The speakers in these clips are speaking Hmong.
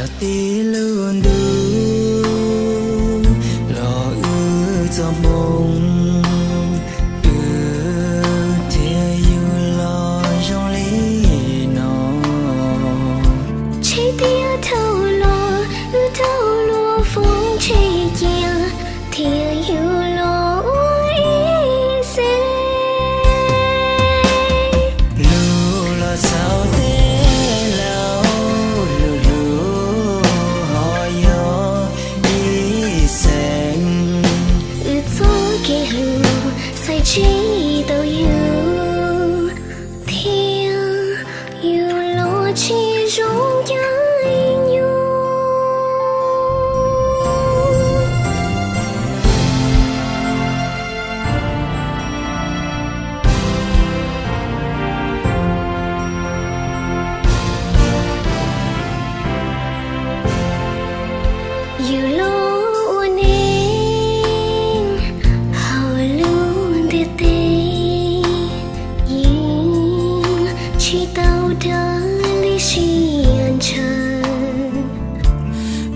Yog tib lub ntuj los wb txoj hmoo, wb thiab yus los zoo li no. Tsheb tiaj dhau los wb raug luag foob tseg cia, thiab yus los ua ib xeem. Lug los txhaum tej laus, lug lug ho yog ib xeem. Wb txoj kev hlub xaiv tsis tau yus, thiab yus los tsis zoo caij yus. Yus los ua neeg hauv lub ntiaj teb, yeej tsis tau dag li sij hawm ntshaw.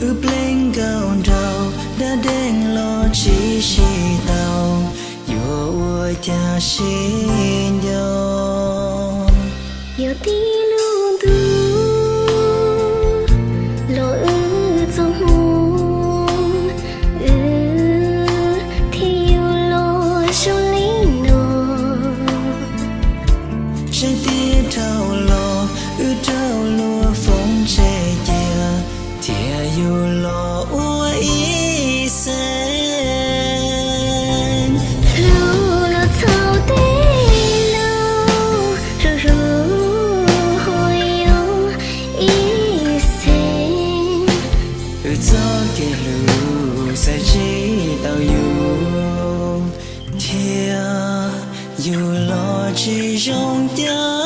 Wb pleev nkaus nraug, dab deeg los tsis sib tau, yuav ua cas sib nco. Yog tib lub ntuj los wb txoj hmoo, wb thiab yus los zoo li no. Tsheb tiaj dhau los wb raug luag foob tseg cia, thiab yus los ua ib xeem. Lug los txhaum tej laus, lug lug ho yog ib xeem. Wb txoj kev hlub xaiv tsis tau yus, thiab yus los tsis zoo caij